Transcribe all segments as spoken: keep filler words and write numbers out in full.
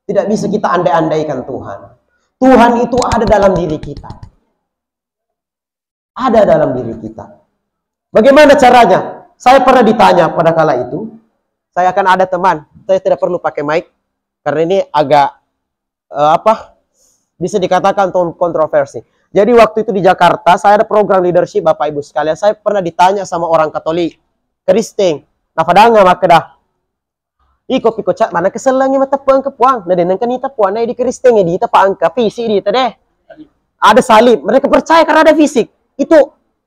Tidak bisa kita andai-andaikan Tuhan. Tuhan itu ada dalam diri kita. Ada dalam diri kita. Bagaimana caranya? Saya pernah ditanya pada kala itu, saya akan ada teman, saya tidak perlu pakai mic, karena ini agak, eh, apa, bisa dikatakan kon-, kontroversi. Jadi waktu itu di Jakarta, saya ada program leadership, Bapak Ibu sekalian, saya pernah ditanya sama orang Katolik, Kristen, nafadanga makkeda, "Iko piko cak mana kesellengi mateppuang ke puang, na denengka ni tepuang na di Kristen di tepa angka fisik di deh. Ada salib, mereka percaya karena ada fisik." Itu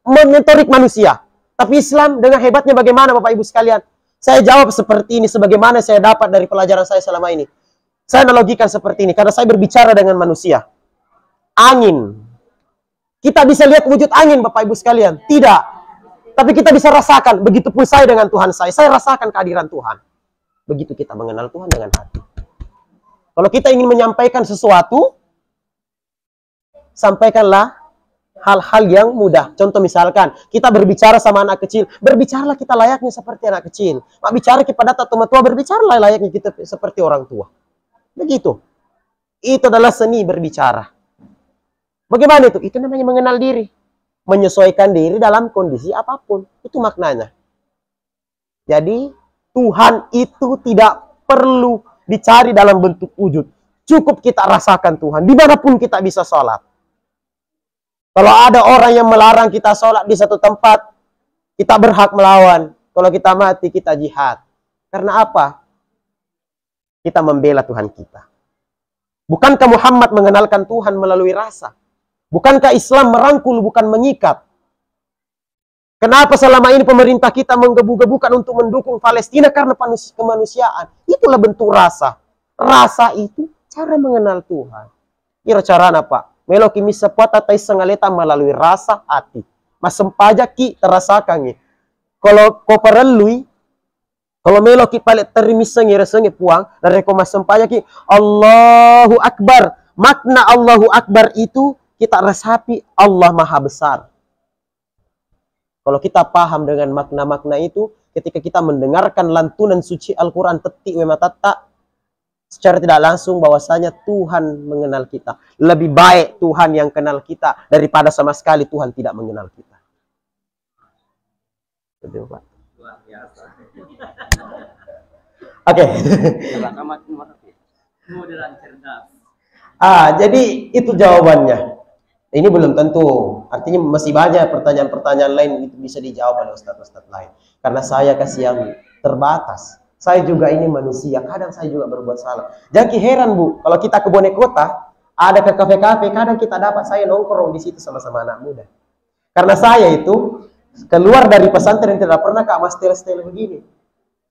menyentorik manusia. Tapi Islam dengan hebatnya bagaimana, Bapak Ibu sekalian? Saya jawab seperti ini sebagaimana saya dapat dari pelajaran saya selama ini. Saya analogikan seperti ini karena saya berbicara dengan manusia. Angin. Kita bisa lihat wujud angin, Bapak Ibu sekalian? Tidak. Tapi kita bisa rasakan. Begitupun saya dengan Tuhan saya. Saya rasakan kehadiran Tuhan. Begitu kita mengenal Tuhan dengan hati. Kalau kita ingin menyampaikan sesuatu, sampaikanlah hal-hal yang mudah. Contoh misalkan, kita berbicara sama anak kecil, berbicaralah kita layaknya seperti anak kecil. Mak bicara kepada tak tua, berbicaralah layaknya kita seperti orang tua. Begitu. Itu adalah seni berbicara. Bagaimana itu? Itu namanya mengenal diri. Menyesuaikan diri dalam kondisi apapun. Itu maknanya. Jadi, Tuhan itu tidak perlu dicari dalam bentuk wujud. Cukup kita rasakan Tuhan. Dimanapun kita bisa sholat. Kalau ada orang yang melarang kita sholat di satu tempat, kita berhak melawan. Kalau kita mati, kita jihad. Karena apa? Kita membela Tuhan kita. Bukankah Muhammad mengenalkan Tuhan melalui rasa? Bukankah Islam merangkul, bukan mengikat? Kenapa selama ini pemerintah kita menggebu-gebukan untuk mendukung Palestina? Karena panus-, kemanusiaan. Itulah bentuk rasa. Rasa itu cara mengenal Tuhan. Iro carana, Pak. Meloki missa puata taisseng aleta melalui rasa hati. Massempajaki terasakangi. Kalau kau parellui, kalau meloki pale terri missengi resengi Puang, narekko massempajaki, "Allahu Akbar." Makna Allahu Akbar itu kita resapi Allah Maha Besar. Kalau kita paham dengan makna-makna itu, ketika kita mendengarkan lantunan suci Al-Quran, tetti we matatta, secara tidak langsung bahwasanya Tuhan mengenal kita. Lebih baik Tuhan yang kenal kita daripada sama sekali Tuhan tidak mengenal kita. Betul, Pak. Luar biasa. Oke. Modern cerdas. Ah, jadi itu jawabannya. Ini belum tentu. Artinya masih banyak pertanyaan-pertanyaan lain itu bisa dijawab oleh ustadz-ustadz lain. Karena saya kasih yang terbatas. Saya juga ini manusia, kadang saya juga berbuat salah. Jangan heran, Bu, kalau kita ke Bone Kota, ada ke kafe-kafe, kadang kita dapat saya nongkrong di situ sama-sama anak muda. Karena saya itu keluar dari pesantren tidak pernah, Kak, mastel-stel begini.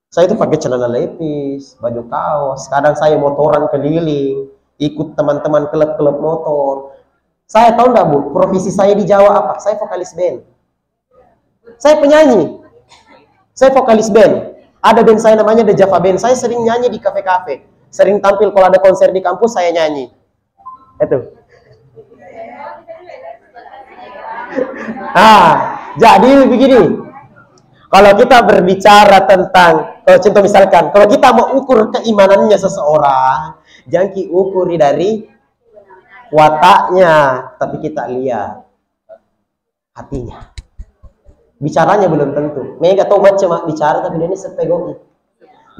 Saya itu pakai celana levis, baju kaos, kadang saya motoran keliling, ikut teman-teman klub-klub motor. Saya tahu nggak, Bu, profesi saya di Jawa apa? Saya vokalis band. Saya penyanyi. Saya vokalis band. Ada band saya namanya The Java Band. Saya sering nyanyi di kafe-kafe. Sering tampil kalau ada konser di kampus, saya nyanyi. Itu. Ah, jadi begini. Kalau kita berbicara tentang, kalau contoh misalkan, kalau kita mau ukur keimanannya seseorang, jangan ki ukuri dari wataknya, tapi kita lihat hatinya. Bicaranya belum tentu. Mega tau macam bicara tapi dia ini sepegoki.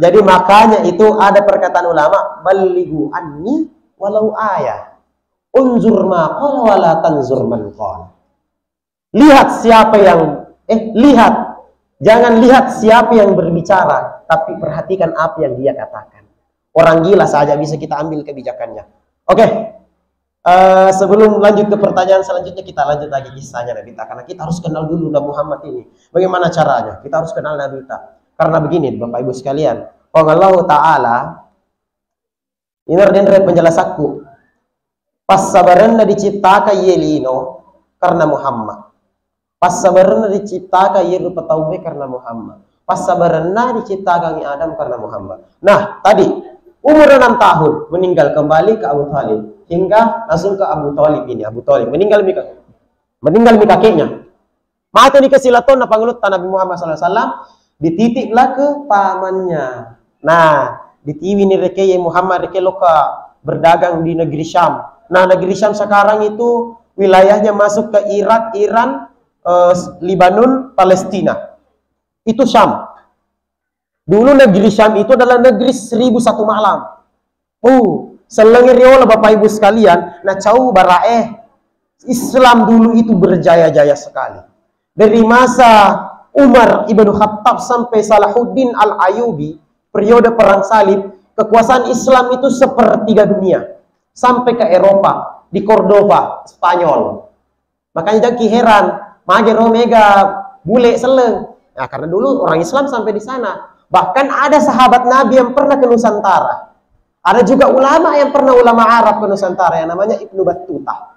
Jadi makanya itu ada perkataan ulama, "Ballighu anni walau ayah. Unzur ma qala wala tanzur man qala." Lihat siapa yang, eh, lihat. Jangan lihat siapa yang berbicara, tapi perhatikan apa yang dia katakan. Orang gila saja bisa kita ambil kebijakannya. Oke. Eh, sebelum lanjut ke pertanyaan selanjutnya, kita lanjut lagi kisahnya Nabi Ta. Karena kita harus kenal dulu Nabi Muhammad ini. Bagaimana caranya? Kita harus kenal Nabi Ta. Karena begini, Bapak Ibu sekalian. Puang Allahu Ta'ala, ini denre penjelasakku. Passabarenna diciptakan ye lino karena Muhammad. Passabarenna diciptakan ye rupa tauwe karena Muhammad. Passabarenna diciptakan Adam karena Muhammad. Nah, tadi umur enam tahun meninggal kembali ke Abu Thalib. Hingga langsung ke Abu Thalib ini. Abu Thalib meninggal mika-, meninggal mi kakeknya. Mate ni kasilatonna pangulutta Nabi Muhammad sallallahu alaihi wasallam, dititiplah ke pamannya. Nah, Ditiwini rekeng Muhammad, rekeng lokka berdagang di negeri Syam. Nah, negeri Syam sekarang itu wilayahnya masuk ke Irak, Iran, eh, Lebanon, Palestina. Itu Syam. Dulu negeri Syam itu adalah negeri seribu satu malam. Oh, sellengnge riolo Bapak Ibu sekalian, nacau barae Islam dulu itu berjaya-jaya sekali. Dari masa Umar ibnu Khattab sampai Salahuddin Al-Ayyubi, periode perang salib, kekuasaan Islam itu sepertiga dunia. Sampai ke Eropa, di Cordova, Spanyol. Makanya jangki heran, mage ro mega bule selleng. Nah, karena dulu orang Islam sampai di sana. Bahkan ada sahabat Nabi yang pernah ke Nusantara. Ada juga ulama yang pernah, ulama Arab, ke Nusantara yang namanya Ibnu Battuta.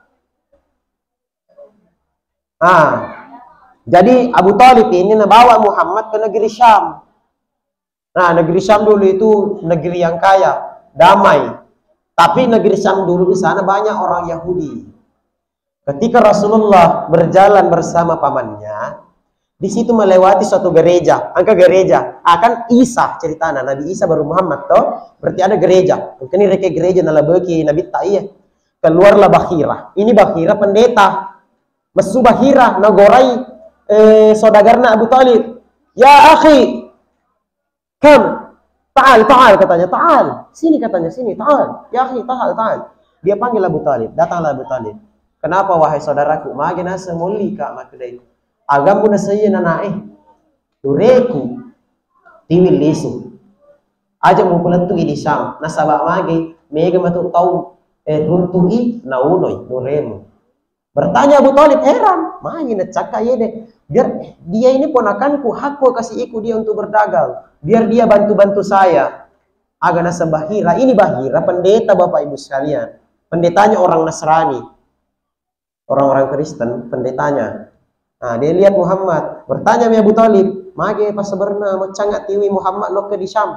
Ah, jadi Abu Thalib ini nabawa Muhammad ke negeri Syam. Nah, negeri Syam dulu itu negeri yang kaya, damai. Tapi negeri Syam dulu di sana banyak orang Yahudi. Ketika Rasulullah berjalan bersama pamannya, di situ melewati suatu gereja. Engka gereja, akan Isa ceritana, Nabi Isa baru Muhammad toh, berarti ada gereja. Engka ni reke gereja nalabeki Nabi ta iya. Keluarlah Bahira. Ini Bahira pendeta. Messu Bahira nagorai, eh, saudagarna Abu Thalib. "Ya akhi, kam, ta'al, ta'al," katanya, "ta'al. Sini," katanya, "sini, ta'al. Ya akhi, ta'al, ta'al." Dia panggil Abu Thalib. Datanglah Abu Thalib. "Kenapa, wahai saudaraku?" "Mage naseng molli ka makkedai. Agammu naseng iya nanae. Nureku tiwil lisu. Aja mukulettu di Syam. Nasaba mage, mega matu tau, eh, runtu'i naunoi nuremu." Bertanya Abu Thalib, heran, "Magi nacakka yede? Biar dia ini ponakanku, hakku kasih iku dia untuk berdagang. Biar dia bantu-bantu saya." Aga naseng Bahira, ini Bahira pendeta, Bapak Ibu sekalian. Pendetanya orang Nasrani. Orang-orang Kristen, pendetanya. Nah, dia lihat Muhammad. Bertanya mi Abu Thalib, "Mage passabarna maccanga tiwi Muhammad lokka di Syam?"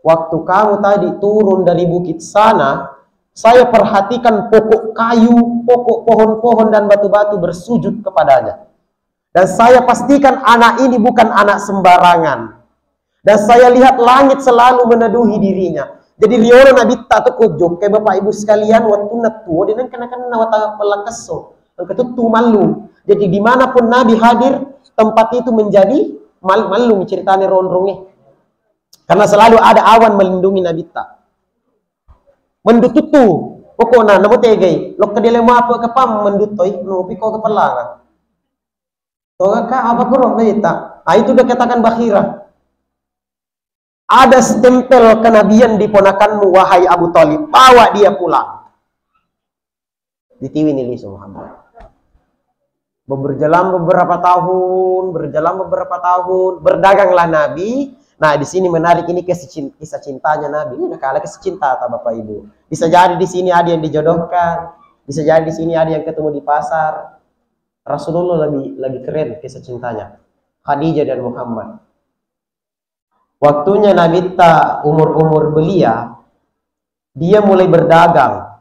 "Waktu kamu tadi turun dari bukit sana, saya perhatikan pokok kayu, pokok pohon-pohon dan batu-batu bersujud kepadanya. Dan saya pastikan anak ini bukan anak sembarangan. Dan saya lihat langit selalu meneduhi dirinya." Jadi riolo Nabitta to ko Jokka, Bapak Ibu sekalian, waktu natuo dia nengka nakenna wata pellakkesso. Engka tuttu mallung. Jadi dimanapun Nabi hadir, tempat itu menjadi mal-, mallung ceritane ronronge. Karena selalu ada awan melindungi Nabitta. Mendututtu, pokokna namo tegai, lokka dia lemo apa ke pam menduttoi, no piko ke pelana. Tongaka apa kuro Nabitta? Ah, itu dia katakan Bahira. "Ada stempel kenabian di ponakanmu, wahai Abu Thalib. Bawa dia pulang." Ditiwini lisu Muhammad. Berjalan beberapa tahun, berjalan beberapa tahun, berdaganglah Nabi. Nah, di sini menarik ini kisah cin-, kisah cintanya Nabi. Ini nakala kisah cinta ta, Bapak Ibu. Bisa jadi di sini ada yang dijodohkan, bisa jadi di sini ada yang ketemu di pasar. Rasulullah lebih, lebih keren kisah cintanya. Khadijah dan Muhammad. Waktunya Nabitta umur-umur belia, dia mulai berdagang.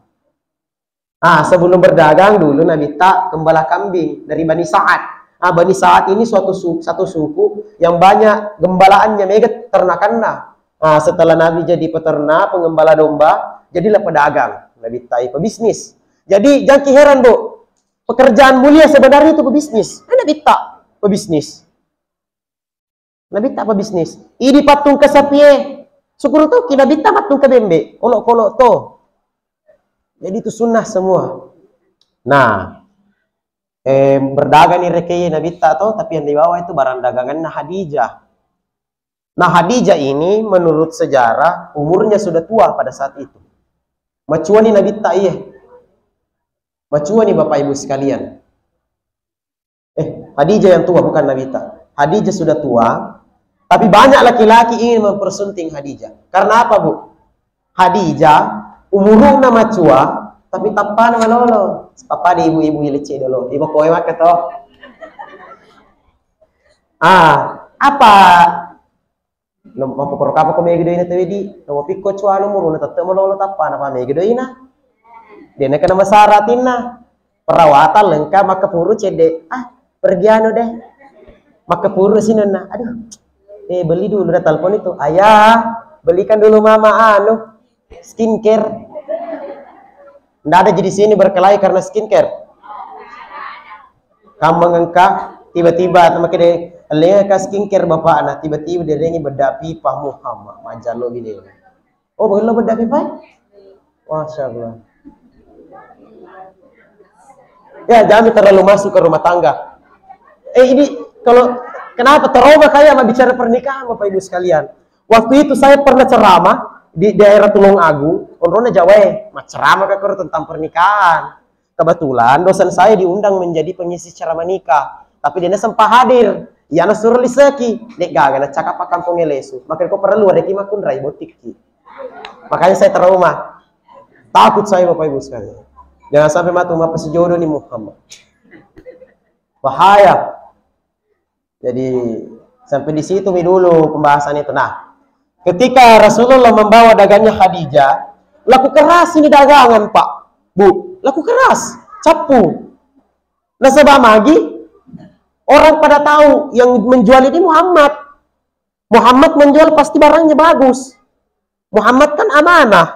Ah, sebelum berdagang dulu Nabitta gembala kambing dari Bani Sa'ad. Ah, Bani Sa'ad ini suatu su-, satu suku yang banyak gembalaannya, mega ternakanna. Ah, setelah Nabi jadi peternak, pengembala domba, jadilah pedagang. Nabitta pebisnis. Jadi, jangki heran, Bu. Pekerjaan mulia sebenarnya itu pebisnis. Eh, Nabitta pebisnis. Nabitta pebisnis. Idi pattungke sapie. Syukur tu ki Nabitta mattungke bembe. Olok-olok to. Jadi itu sunnah semua. Nah, eh, berdagang ni rekeye Nabitta to, tapi yang dibawa itu barang dagangannya Khadijah. Nah, Khadijah ini menurut sejarah umurnya sudah tua pada saat itu. Macuani Nabitta iye. Macuani Bapak Ibu sekalian. Eh, Khadijah yang tua, bukan Nabitta. Khadijah sudah tua, tapi banyak laki-laki ingin mempersunting Khadijah. Karena apa, Bu? Khadijah umuruna macua, tapi tappana malolo. Apa di ibu-ibu ilecce dolo. Ibu kowe maka to. Ah, apa? Mappokoro kapako mega doina tawedi, namapikko cuana umuruna tette malolo tappana pa mega doina. Dena kena masara atinna. Perawatan lengkap, makkapuru cedde. Ah, pergi anu deh. Makkapuru sinenna. Aduh. Eh, beli dulu dah telepon itu. Ayah, Belikan dulu mama anu, skincare. Ndak ada jadi sini berkelahi karena skincare. Kamu mengengkah, tiba-tiba teman kede, "Lengka skincare bapak." Nah, tiba-tiba dia dengi bedak pipa, Muhammad, majallo bini. Oh, begello bedak pipa? Masya Allah. Ya, jangan terlalu masuk ke rumah tangga. Eh, ini kalau kenapa trauma kayak sama bicara pernikahan, Bapak Ibu sekalian? Waktu itu saya pernah ceramah di daerah Tulung Agung, onrona Jawa, eh, ma ceramah ka koro tentang pernikahan. Kebetulan dosen saya diundang menjadi pengisi ceramah nikah, tapi dia sempat hadir. Iya na suruh liseki, dek gaga na cakap kampung lesu. Makanya kau perlu ada ki makunrai botikki. Makanya saya trauma. Takut saya, Bapak Ibu sekalian. Jangan sampai matu mapasi jodoh ni Muhammad. Bahaya. Jadi, sampai di situ mi dulu pembahasan itu. Nah, ketika Rasulullah membawa dagangnya Khadijah, laku keras ini dagangan, Pak, Bu. Laku keras, cappu. Nasaba magi, orang pada tahu yang menjual ini Muhammad. Muhammad menjual pasti barangnya bagus. Muhammad kan amanah,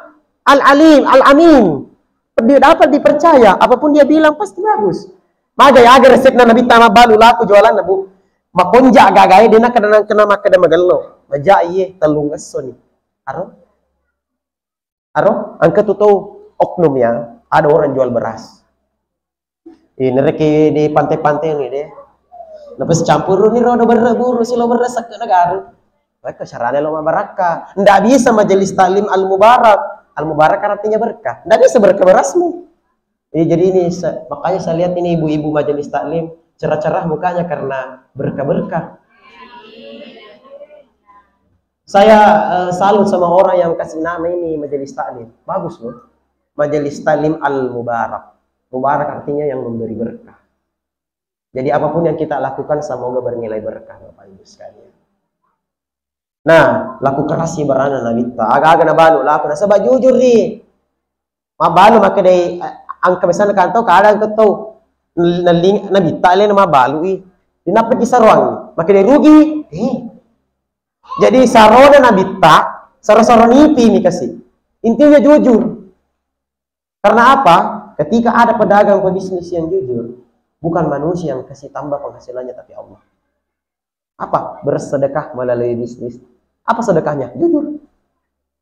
al-alim, al-amin. Di-, dapat dipercaya, apapun dia bilang pasti bagus. Maga ya, aga resepna Nabitta mabbalu laku jualanna, Bu. Makonja gagae, dena kena, kena makkeda magello. Maja iye, tellung esso ni. Aro? Aro? Engka tu tau oknum ya, ada orang jual beras. Eh, nereke di pantai-pantai ni deh. Lepas campur ni rodo berre buru, silo berre sekke negaru. Mereka caranya lo mabarakka. Ndak bisa majelis taklim al-mubarak. Al-mubarak artinya berkah. Ndak bisa berkah berasmu. Iya, jadi ini se-, makanya saya lihat ini ibu-ibu majelis taklim cerah-cerah mukanya karena berkah-berkah. Saya, eh, salut sama orang yang kasih nama ini majelis taklim. Bagus loh. Majelis taklim al-mubarak. Mubarak artinya yang memberi berkah. Jadi apapun yang kita lakukan semoga bernilai berkah, Bapak Ibu sekalian. Nah, laku kerasi barana Nabitta. Aga-aga nabalu laku nasaba jujur ri. Mabalu makkedai, eh, angka biasana kantau kada angka tau. Nelling Nabitta le mabalu i. Dinappa ki saroang. Makkedai rugi. Eh. Jadi sarona Nabitta, saro-saro nipi mi kasi. Intinya jujur. Karena apa? Ketika ada pedagang pebisnis yang jujur, bukan manusia yang kasih tambah penghasilannya, tapi Allah. Apa? Bersedekah melalui bisnis. Apa sedekahnya? Jujur.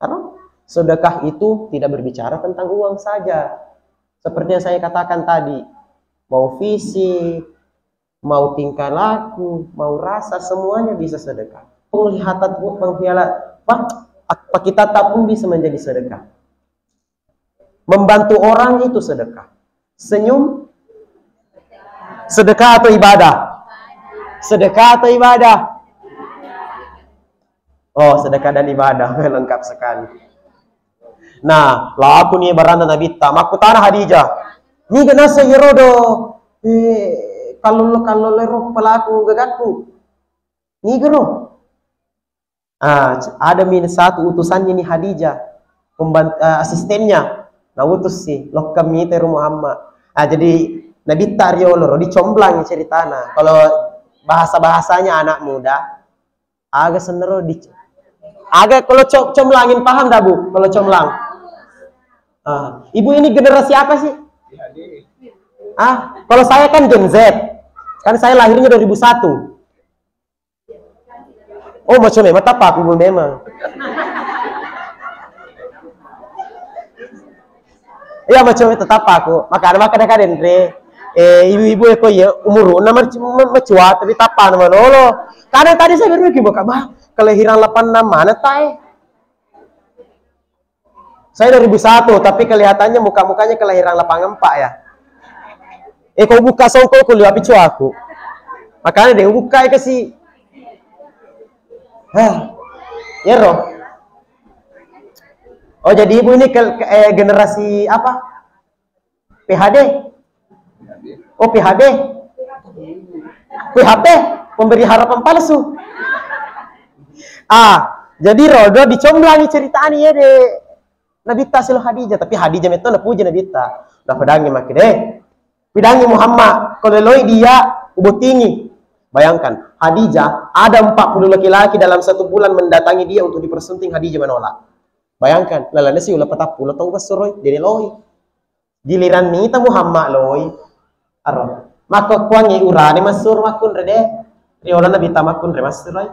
Karena sedekah itu tidak berbicara tentang uang saja. Seperti yang saya katakan tadi, mau fisik, mau tingkah laku, mau rasa, semuanya bisa sedekah. Penglihatan, penglihatan, apa? Apa kita tak pun bisa menjadi sedekah. Membantu orang itu sedekah. Senyum, sedekah atau ibadah? Sedekah atau ibadah? Oh, sedekah dan ibadah. Lengkap sekali. Nah, laku ni barana Nabitta. Makkutana Khadijah. Niga nasa iyaro do, eh, kallolo-kallolo ero pelaku gagakku? Niga ro? Ah, c-, ada min satu utusannya ni Khadijah, pemban-, eh, asistennya. Nah, utus si, lokka mita ero Muhammad. Ah, jadi Nabitta riolo ro, dicomblang ceritana. Kalau bahasa-bahasanya anak muda, aga senero di, aga kalau co-, comblangin, paham dah, Bu? Kalau comblang. Ah, Ibu ini generasi apa sih? Ah, kalau saya kan Gen Z. Kan saya lahirnya dua ribu satu. Oh, maco memang tappaku, Bu, memang. Iya, maco memang tappaku. Makana, makana kadenre, eh, ibu-ibu eko iya, umuruna mac-, ma-, macua, tapi tappana malolo. Karena tadi saya berpikir, "Bah, kelahiran delapan enam mana, tae?" Saya dua ribu satu, tapi kelihatannya muka-mukanya kelahiran delapan empat ya. Eh, kau buka songkokku liwat picu aku. Makanya deh, buka ya kasih. Hah, iyaro. Oh, jadi ibu ini ke, ke, eh, generasi apa? P H D? Oh, P H D? P H P? Pemberi harapan palsu. Ah, jadi rodo dicomblangi ceritani ya de Nabitta silo Khadijah, tapi Khadijah metto napuji Nabitta. Napedangi makkeda, "Pidangi Muhammad, ko leloi dia ubotingi." Bayangkan, Khadijah, ada empat puluh laki-laki dalam satu bulan mendatangi dia untuk dipersunting, Khadijah menolak. Bayangkan, lalenna siuleng patappulo tau massuroi, de' naloi. Giliran nita Muhammad loi. Aro. Makkokkoangngi urane massuro makkunrai de'. Riolo Nabitta makkunrai massuroi.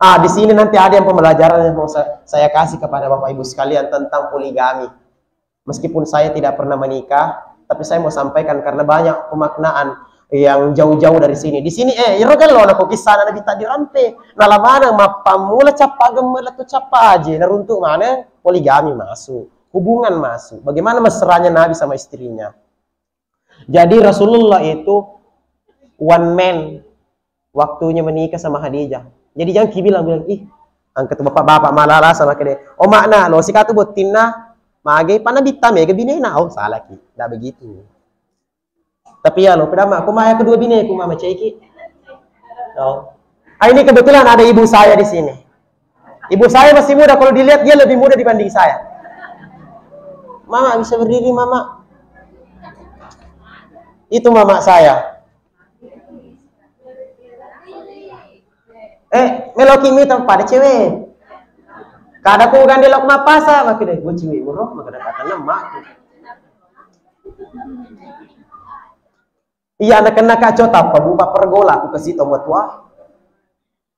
Ah, di sini nanti ada yang pembelajaran yang mau sa-, saya kasih kepada Bapak Ibu sekalian tentang poligami. Meskipun saya tidak pernah menikah, tapi saya mau sampaikan karena banyak pemaknaan yang jauh-jauh dari sini. Di sini, eh, iro gellona ko kisahna Nabitta dirampe. Nala maneng mappammula cappa gemme' lettu cappa aje, naruntu' maneng poligami masuk, hubungan masuk. Bagaimana mesranya Nabi sama istrinya. Jadi Rasulullah itu one man waktunya menikah sama Khadijah. Jadi jangan ki bilang-bilang, "Ih, engka tu bapak-bapak malala sama kede." Oh, makna lo, sikatu bottinna, mage, pana bitta mega binena. Oh, salah ki. Ndak begitu. Tapi ya lo, pedama, aku maya kedua bineku, mama ceki. Oh. Ah, ini kebetulan ada ibu saya di sini. Ibu saya masih muda, kalau dilihat dia lebih muda dibanding saya. Mama, bisa berdiri, Mama? Itu mama saya. Eh, meloki mita pada cewek. Kada ku gande lok mapasa, maka deh, gue cewek murah, maka ada kata nama. Iya, anak-anak kacau tappa, buka pergola, aku kasih tau matua.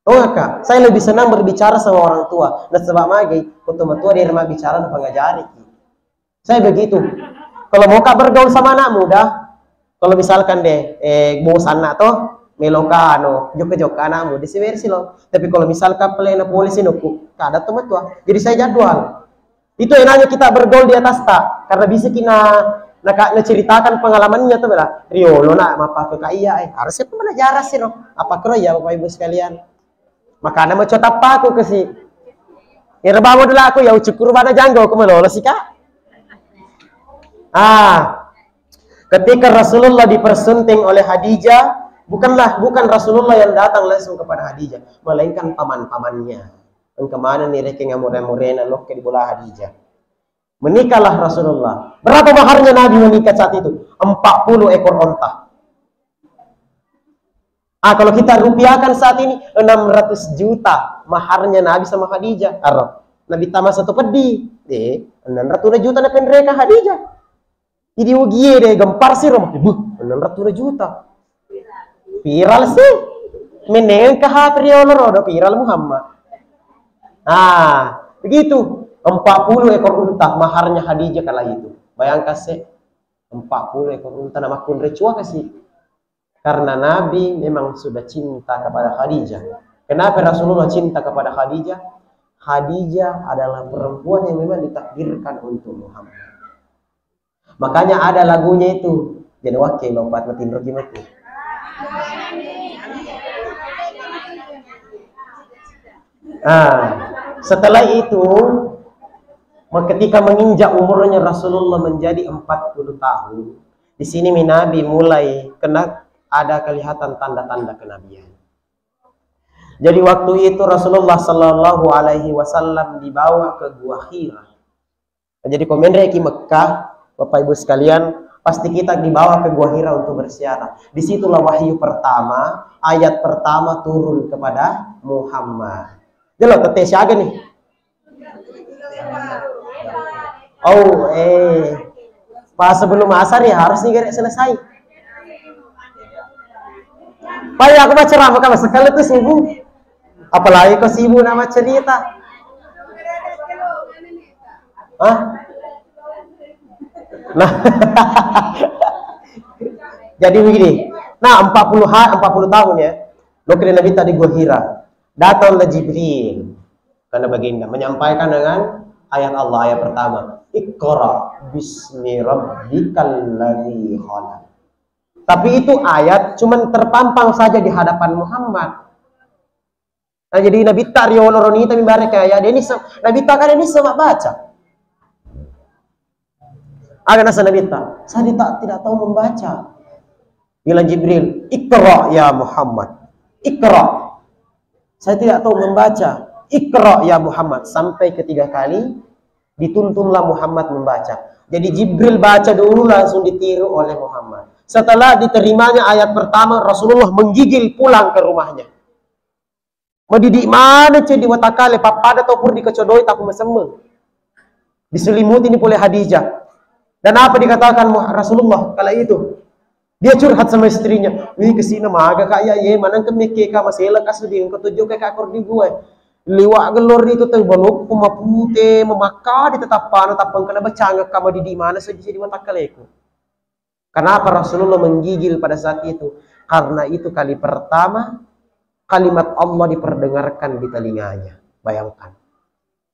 Oh, Kak, saya lebih senang berbicara sama orang tua. Nasaba magi, ko tomatoa de' mabbicara, napangajari ki. Saya begitu. Kalau mau ka bergaul sama anak muda, kalau misalkan deh, eh, bosan nak toh, meloka anu, jokka-jokka anak muda, siwersi lo. Tapi kalau misalkan pale na polisi nuku, kada tomatoa. Jadi saya jadwal. Itu enaknya kita bergaul di atas ta, karena bisa kina naka, naceritakan pengalamannya tuh bela. Riolo nak, mapake ka iya, eh, harusnya pembelajaran sih, no. Apa kero ya, Bapak Ibu sekalian? Makana maco tappaku kasi. Ira bawa dulu aku ya, ucukuru bana janggo, aku melolo sih, Kak. Ah, ketika Rasulullah dipersunting oleh Khadijah, bukanlah, bukan Rasulullah yang datang langsung kepada Khadijah, melainkan paman-pamannya. Engka manenni rekeng amore-amorena lokke di bola Khadijah. Menikahlah Rasulullah. Berapa maharnya Nabi menikah saat itu? Empat puluh ekor onta. Ah, kalau kita rupiahkan saat ini, enam ratus juta maharnya Nabi sama Khadijah. Aro. Nabitta masa tu peddi. Eh, enam ratus juta na penreka Khadijah. Jadi ugie de' gempar siro, buh, enam ratus juta. Viral sih. Menengka ha periolo rodo viral Muhammad. Ah, begitu. Empat puluh ekor unta maharnya Khadijah kala itu. Bayangkan sih, empat puluh ekor unta nama kunre cua kasih. Karena Nabi memang sudah cinta kepada Khadijah. Kenapa Rasulullah cinta kepada Khadijah? Khadijah adalah perempuan yang memang ditakdirkan untuk Muhammad. Makanya ada lagunya itu. Jadi wakil lompat matinro gimana? Ah, setelah itu, ketika menginjak umurnya Rasulullah menjadi empat puluh tahun, di sini mi Nabi mulai kena ada kelihatan tanda-tanda kenabian. Jadi waktu itu Rasulullah Shallallahu Alaihi Wasallam dibawa ke Gua Hira. Jadi ko menre ki Mekkah, Bapak Ibu sekalian, pasti kita dibawa ke Gua Hira untuk berziarah. Disitulah wahyu pertama, ayat pertama turun kepada Muhammad. Jelo tete siaga nih. Oh, eh. Pas sebelum asar ya harus nih gere selesai. Pak, ya, aku baca rame kan sekali tuh sibuk. Apalagi kau sibuk nama cerita. Hah? Nah. Jadi begini. Nah, empat puluh ha-, empat puluh tahun ya. Lo kira Nabi tadi Gua Hira. Datanglah Jibril. Karena baginda menyampaikan dengan ayat Allah, ayat pertama. Iqra bismi rabbikal ladzi khalaq. Tapi itu ayat cuman terpampang saja di hadapan Muhammad. Nah, jadi Nabitta riolo ronita mimbare kaya, "Deni se-, Nabitta kan deni sama baca." Aga nasa Nabitta, "Saya tidak, tidak tahu membaca." Bilang Jibril, "Iqra ya Muhammad. Iqra." "Saya tidak tahu membaca. Iqra ya Muhammad." Sampai ketiga kali, dituntunlah Muhammad membaca. Jadi Jibril baca dulu, langsung ditiru oleh Muhammad. Setelah diterimanya ayat pertama, Rasulullah menggigil pulang ke rumahnya. Madidi mana ceddi watakkale, pappada tau pura dikecodoi tappa masemmeng. Diselimutini pole Khadijah. Dan apa dikatakan Muh-, Rasulullah kala itu? Dia curhat sama istrinya, "Wih, kesina maga kak ya, ye, manang ke meke ka masela ka sedih, engka tojo ke ka akor di gua. Liwa gelor itu teh balokku mapute, memakka di tetappana, tappa engka na bacanga ka madidi mana seddi-seddi watakkaleku." Kenapa Rasulullah menggigil pada saat itu? Karena itu kali pertama kalimat Allah diperdengarkan di telinganya. Bayangkan.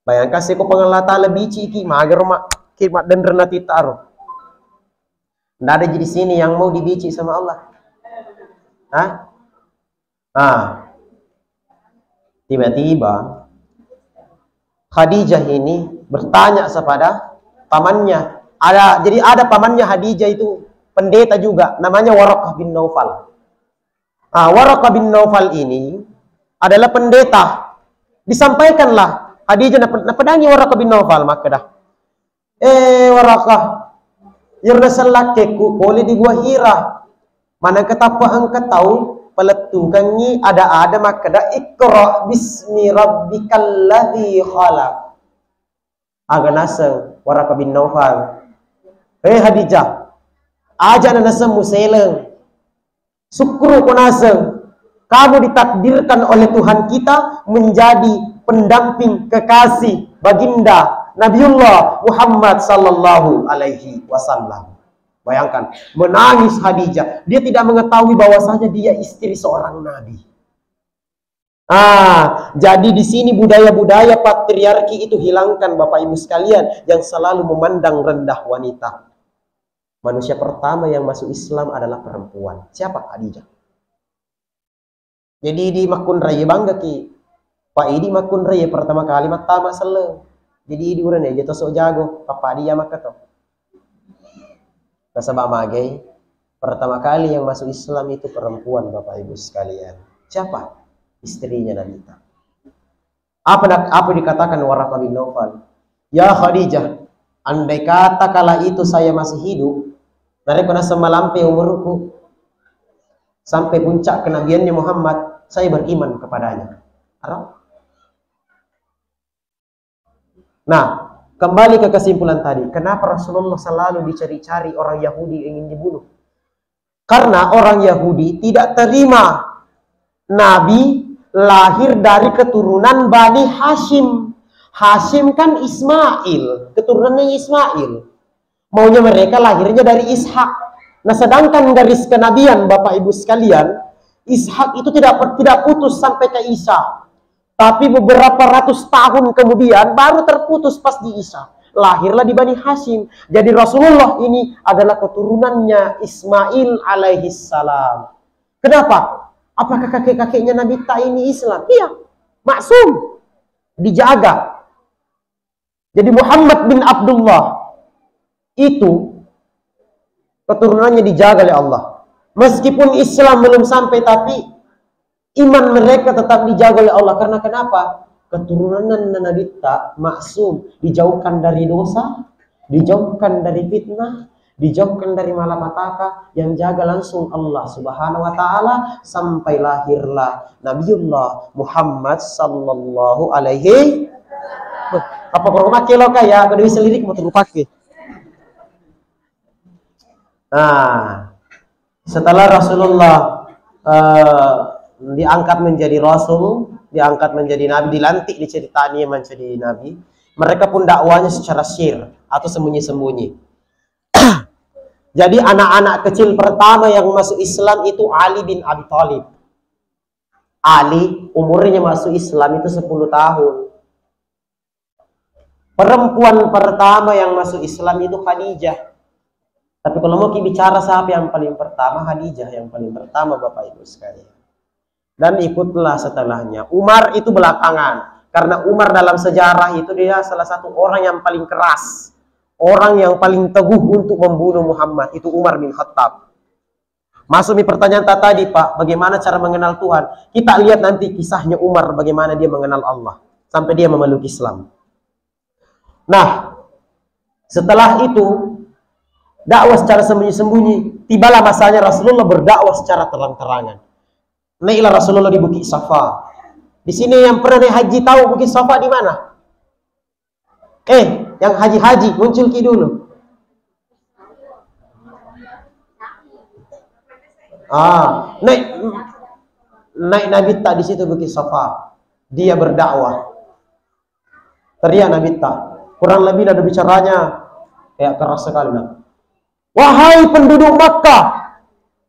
Bayangkan seko pangalla taala biciki, magero mak-, ki maddenrena titaro. Ndak ada di sini yang mau dibici sama Allah. Hah? Nah, tiba-tiba Khadijah ini bertanya kepada pamannya. Ada, jadi ada pamannya Khadijah itu pendeta juga, namanya Waraqah bin Naufal. Ah, Waraqah bin Naufal ini adalah pendeta. Disampaikanlah Khadijah nap-, napedangi Waraqah bin Naufal, makkeda, "Eh, Waraqah, iyaro nasellakkekku pole di Gua Hira. Manengka tappa engka tau palettukengngi ada-ada makkeda, 'Iqra bismi rabbikal ladzi khalaq.'" Aga naseng Waraqah bin Naufal, "Eh, Khadijah, aja na naseng museleng. Sukkuruko naseng, kamu ditakdirkan oleh Tuhan kita menjadi pendamping kekasih baginda Nabiullah Muhammad sallallahu alaihi wasallam." Bayangkan, menangis Khadijah. Dia tidak mengetahui bahwasanya dia istri seorang nabi. Ah, jadi di sini budaya-budaya patriarki itu hilangkan, Bapak Ibu sekalian, yang selalu memandang rendah wanita. Manusia pertama yang masuk Islam adalah perempuan. Siapa? Khadijah. Jadi idi makkunraie banggaki. Pak, idi makkunraie pertama kali mattama selleng. Jadi idi urane aja toso jago, papadi ya makkato. Nasaba magai, pertama kali yang masuk Islam itu perempuan, Bapak Ibu sekalian. Siapa? Istrinya Nabi. Apa dak-, apa dikatakan Waraqah bin Naufal? "Ya Khadijah, andai kata kala itu saya masih hidup, narekko naseng malampe umurku sampai puncak kenabiannya Muhammad, saya beriman kepadanya." Arab? Nah, kembali ke kesimpulan tadi, kenapa Rasulullah selalu dicari-cari orang Yahudi ingin dibunuh? Karena orang Yahudi tidak terima Nabi lahir dari keturunan Bani Hashim. Hashim kan Ismail, keturunannya Ismail. Maunya mereka lahirnya dari Ishak. Nah, sedangkan garis kenabian, Bapak Ibu sekalian, Ishak itu tidak per-, tidak putus sampai ke Isa. Tapi beberapa ratus tahun kemudian baru terputus pas di Isa. Lahirlah di Bani Hashim. Jadi Rasulullah ini adalah keturunannya Ismail alaihissalam. Kenapa? Apakah kakek-kakeknya Nabi ta ini Islam? Iya. Maksum. Dijaga. Jadi Muhammad bin Abdullah itu keturunannya dijaga oleh Allah. Meskipun Islam belum sampai, tapi iman mereka tetap dijaga oleh Allah. Karena kenapa? Keturunan Nabitta maksum, dijauhkan dari dosa, dijauhkan dari fitnah, dijauhkan dari malapetaka, yang jaga langsung Allah Subhanahu wa Ta'ala, sampai lahirlah Nabiullah Muhammad sallallahu alaihi. Beh, apa kurang pakai lo kaya? Aku bisa lirik mau terlupa ke. Nah, setelah Rasulullah, eh, diangkat menjadi rasul, diangkat menjadi nabi, dilantik, diceritani menjadi nabi, mereka pun dakwahnya secara sir atau sembunyi-sembunyi. Jadi anak-anak kecil pertama yang masuk Islam itu Ali bin Abi Thalib. Ali umurnya masuk Islam itu sepuluh tahun. Perempuan pertama yang masuk Islam itu Khadijah. Tapi kalau mau ki bicara siapa yang paling pertama, Khadijah yang paling pertama, Bapak Ibu sekalian. Dan ikutlah setelahnya. Umar itu belakangan. Karena Umar dalam sejarah itu dia salah satu orang yang paling keras. Orang yang paling teguh untuk membunuh Muhammad. Itu Umar bin Khattab. Masuk mi pertanyaan ta tadi, Pak, bagaimana cara mengenal Tuhan? Kita lihat nanti kisahnya Umar, bagaimana dia mengenal Allah. Sampai dia memeluk Islam. Nah, setelah itu, Dakwah secara sembunyi-sembunyi. Tibalah masanya Rasulullah berdakwah secara terang-terangan. Naiklah Rasulullah di Bukit Safa. Di sini yang pernah naik haji tahu Bukit Safa di mana? Eh, yang haji-haji, muncul ki dulu. Ah, naik, naik Nabitta di situ Bukit Safa. Dia berdakwah. Teriak Nabitta. Kurang lebih nada bicaranya kayak keras sekali, nah. "Wahai penduduk Makkah,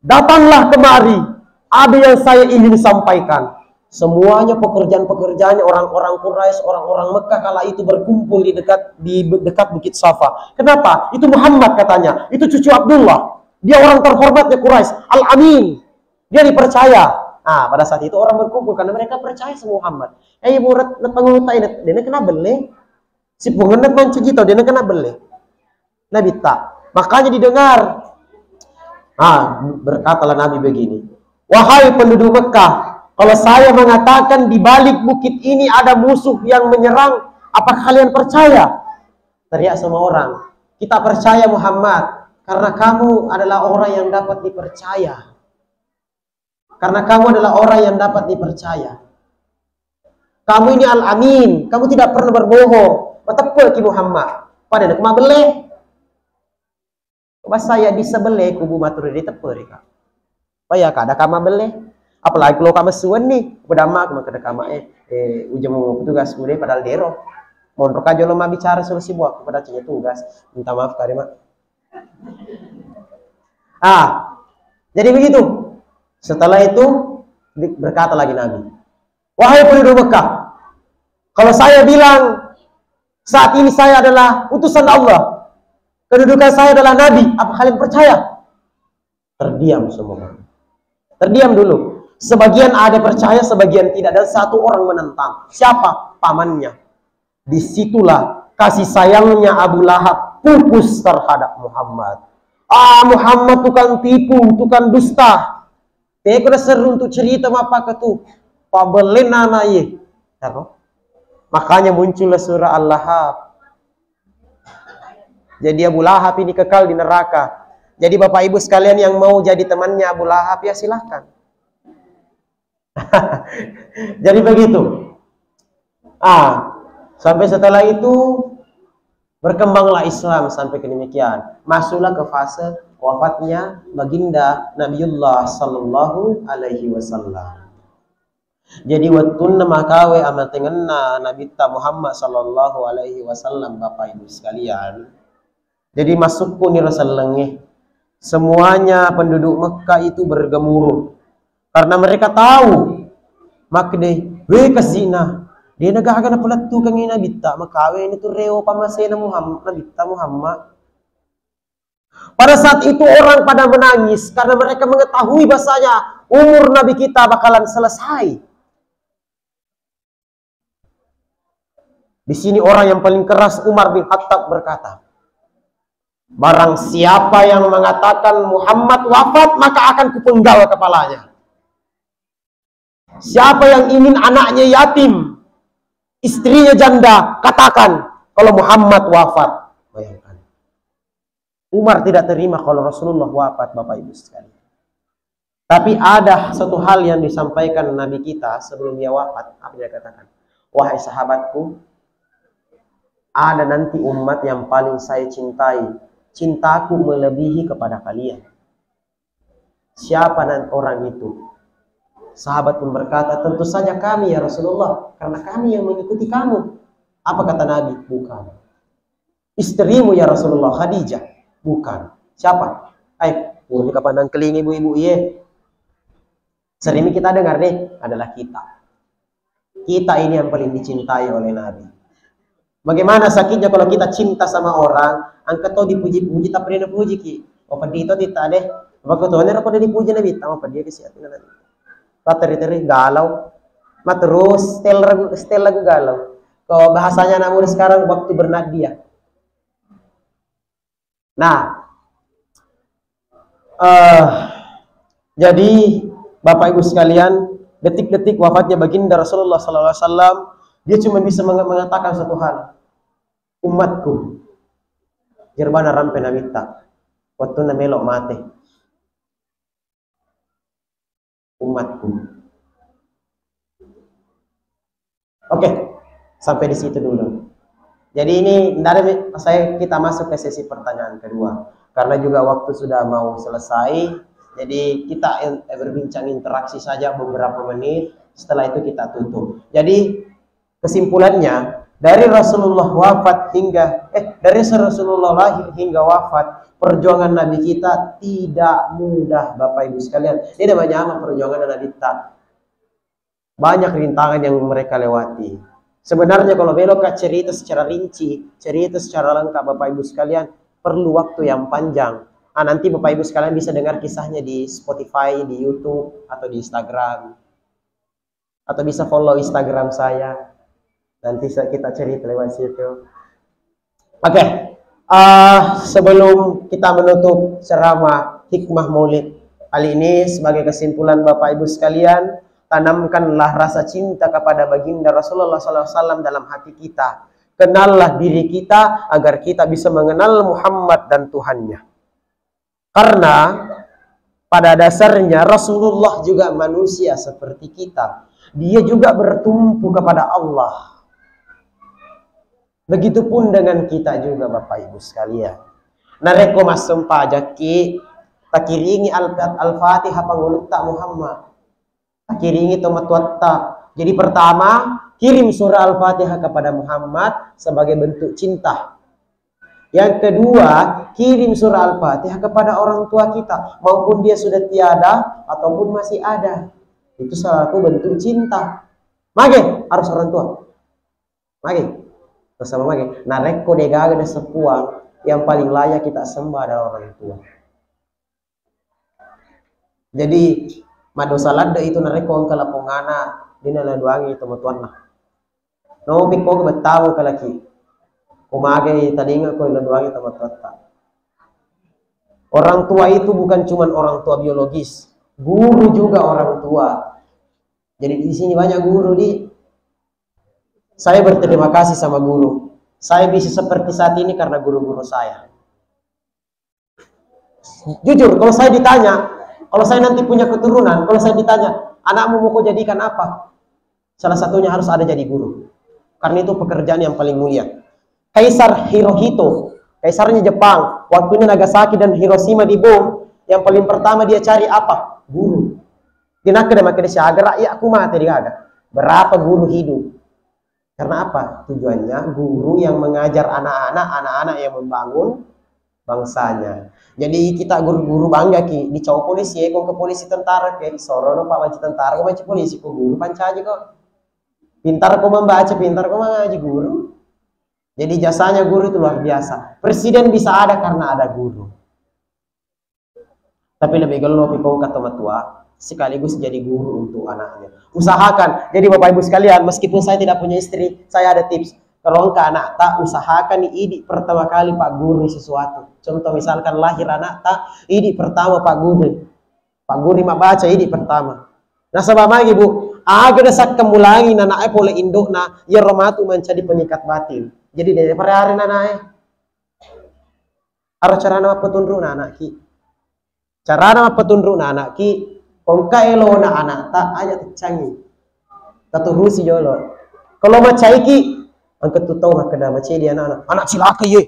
datanglah kemari. Ada yang saya ingin sampaikan." Semuanya pekerjaan-pekerjaannya orang-orang Quraisy, orang-orang Mekah kala itu berkumpul di dekat, di be-, dekat Bukit Safa. Kenapa? Itu Muhammad katanya. Itu cucu Abdullah. Dia orang terhormatnya Quraisy. Al-Amin. Dia dipercaya. Ah, pada saat itu orang berkumpul karena mereka percaya sama Muhammad. Eh, ibu ret, ne pengutai, ne, dia ne kena belle. Si pungenna mancaji tau, dia ne kena belle. Nabitta. Makanya didengar. Ah, berkatalah Nabi begini, "Wahai penduduk Mekah, kalau saya mengatakan di balik bukit ini ada musuh yang menyerang, apa kalian percaya?" Teriak semua orang, "Kita percaya Muhammad, karena kamu adalah orang yang dapat dipercaya. Karena kamu adalah orang yang dapat dipercaya. Kamu ini Al-Amin, kamu tidak pernah berbohong. Mateppe ki Muhammad." Pada nak mabelle. Bahasa ya bisa belle kubu matur di teppe rika. Paya kada kama belle. Apalagi kalau kama suwen nih, pedama aku makkeda kama, eh, eh, ujung mau tugas udah padahal dero. Monro kajo lo ma bicara solusi buat aku padahal cuma tugas. Minta maaf kali, Mak. Ah, jadi begitu. Setelah itu di-, berkata lagi Nabi, "Wahai penduduk Mekah, kalau saya bilang saat ini saya adalah utusan Allah, kedudukan saya adalah nabi, apa kalian percaya?" Terdiam semua orang. Terdiam dulu. Sebagian ada percaya, sebagian tidak, dan satu orang menentang. Siapa? Pamannya. Disitulah kasih sayangnya Abu Lahab pupus terhadap Muhammad. "Ah, Muhammad tukang tipu, tukang dusta. Teko seru untuk cerita mapaka tu. Pabelle nana ye." Ero. Makanya muncullah surah Al-Lahab. Jadi Abu Lahab ini kekal di neraka. Jadi Bapak Ibu sekalian yang mau jadi temannya Abu Lahab, ya silahkan. Jadi begitu. Ah, sampai setelah itu berkembanglah Islam sampai ke demikian. Masuklah ke fase wafatnya Baginda Nabiullah sallallahu alaihi wasallam. Jadi wettunna makawe amatengenna Nabitta Muhammad sallallahu alaihi wasallam, Bapak Ibu sekalian. Jadi masukku niro sellengnge. Semuanya penduduk Mekah itu bergemuruh. Karena mereka tahu, makkeda, "We, kazina, de' na gaga napalettukengngi Nabitta, makawe ni tu rewo pamasena Muhammad, Nabitta Muhammad." Pada saat itu orang pada menangis karena mereka mengetahui bahasanya umur Nabi kita bakalan selesai. Di sini orang yang paling keras, Umar bin Khattab, berkata, "Barang siapa yang mengatakan Muhammad wafat, maka akan kupenggal kepalanya. Siapa yang ingin anaknya yatim, istrinya janda, katakan kalau Muhammad wafat." Bayangkan. Umar tidak terima kalau Rasulullah wafat, Bapak Ibu sekalian. Tapi ada satu hal yang disampaikan Nabi kita sebelum dia wafat. Apa dia katakan? "Wahai sahabatku, ada nanti umat yang paling saya cintai. Cintaku melebihi kepada kalian." Siapa nan-, orang itu? Sahabat pun berkata, "Tentu saja kami, ya Rasulullah, karena kami yang mengikuti kamu." Apa kata Nabi? "Bukan." "Istrimu, ya Rasulullah, Khadijah?" "Bukan." "Siapa?" "Ai, purani kapan nangkelingi ibu-ibu, iye. Sering kita dengar nih, adalah kita. Kita ini yang paling dicintai oleh Nabi." Bagaimana sakitnya kalau kita cinta sama orang, angka to dipuji-puji, tapi dia puji ki. Oh, pedih to tita deh. Apa kau tuh, aku udah dipuji Nabi, tambah pedih ke siapa nanti. Materi-teri galau. Materus setel lagu, setel lagu galau. Kalau bahasanya anak muda sekarang, waktu bernadia. Nah, eh, jadi Bapak Ibu sekalian, detik-detik wafatnya Baginda Rasulullah sallallahu alaihi wasallam, dia cuma bisa menge-, mengatakan satu hal, "Umatku." Jerbana rampe Nabitta. Wettunna melo mate umatku. Oke, sampai di situ dulu. Jadi ini ndak ada mi-, saya, kita masuk ke sesi pertanyaan kedua. Karena juga waktu sudah mau selesai, jadi kita in-, eh, berbincang interaksi saja beberapa menit, setelah itu kita tutup. Jadi kesimpulannya, dari Rasulullah wafat hingga, eh, dari Rasulullah lahir hingga wafat, perjuangan Nabi kita tidak mudah, Bapak Ibu sekalian. Ini ada banyak perjuangan Nabi kita. Banyak rintangan yang mereka lewati. Sebenarnya kalau belok ke cerita secara rinci, cerita secara lengkap Bapak Ibu sekalian, perlu waktu yang panjang. Ah, nanti Bapak Ibu sekalian bisa dengar kisahnya di Spotify, di YouTube, atau di Instagram. Atau bisa follow Instagram saya. Nanti sa-, kita cerita lewat situ. Oke, eh, sebelum kita menutup ceramah hikmah Maulid kali ini, sebagai kesimpulan Bapak Ibu sekalian, tanamkanlah rasa cinta kepada Baginda Rasulullah sallallahu alaihi wasallam dalam hati kita. Kenallah diri kita agar kita bisa mengenal Muhammad dan Tuhannya. Karena pada dasarnya Rasulullah juga manusia seperti kita. Dia juga bertumpu kepada Allah. Begitupun dengan kita juga, Bapak Ibu sekalian. Narekko massempajakki, takiringi Al-, Al-Fatihah pangulutta Muhammad. Takiringi tomatoatta. Jadi pertama, kirim surah Al-Fatihah kepada Muhammad sebagai bentuk cinta. Yang kedua, kirim surah Al-Fatihah kepada orang tua kita, maupun dia sudah tiada ataupun masih ada. Itu selaku bentuk cinta. Mage, harus orang tua. Mage. Bersama mage. Narekko degaga de seppuang, yang paling layak kita sembah adalah orang tua. Jadi, madosa ladde itu narekko engka lapong ana, dena naduangi tomatoanna. Nopi ko bettau kalaki. Ko magai talinga ko naduangi tomatoatta. Orang tua itu bukan cuman orang tua biologis, guru juga orang tua. Jadi di sini banyak guru, di. Saya berterima kasih sama guru. Saya bisa seperti saat ini karena guru-guru saya. Jujur, kalau saya ditanya, kalau saya nanti punya keturunan, kalau saya ditanya, "Anakmu mau kau jadikan apa?" Salah satunya harus ada jadi guru. Karena itu pekerjaan yang paling mulia. Kaisar Hirohito, kaisarnya Jepang, waktunya Nagasaki dan Hiroshima dibom, yang paling pertama dia cari apa? Guru. Dia nakkeda makkeda siaga rakyatku mate degaga. Berapa guru hidup? Karena apa? Tujuannya guru yang mengajar anak-anak, anak-anak yang membangun bangsanya. Jadi kita guru-guru bangga ki, dicau polisi, eh, kong ke polisi tentara ke, sorono pak mancaji tentara, kong mancaji polisi, kok guru pancaji kok. Pintar kok membaca, pintar kok mengaji guru. Jadi jasanya guru itu luar biasa. Presiden bisa ada karena ada guru. Tapi lebih gelo pi kongka tomatoa sekaligus jadi guru untuk anaknya. Usahakan, jadi Bapak Ibu sekalian, meskipun saya tidak punya istri, saya ada tips. Kalau engka anakta, usahakan idi pertama kali pagguru sesuatu. Contoh misalkan lahir anakta, idi pertama pagguru. Pagguru mabbaca idi pertama. Nasaba magi, Bu, aga de sakkemmulangi anaknya pole indokna, iyaro matu mancaji pengikat batin. Jadi de parare anaknya. Aro carana mappetunruna anakki. Carana mappetunruna anakki, kongka elona anakta aja teccangi. Taturusi jolo. Kalau macaiki, engka tu tau makkeda macai di anak-anak. Anak cilaka ye.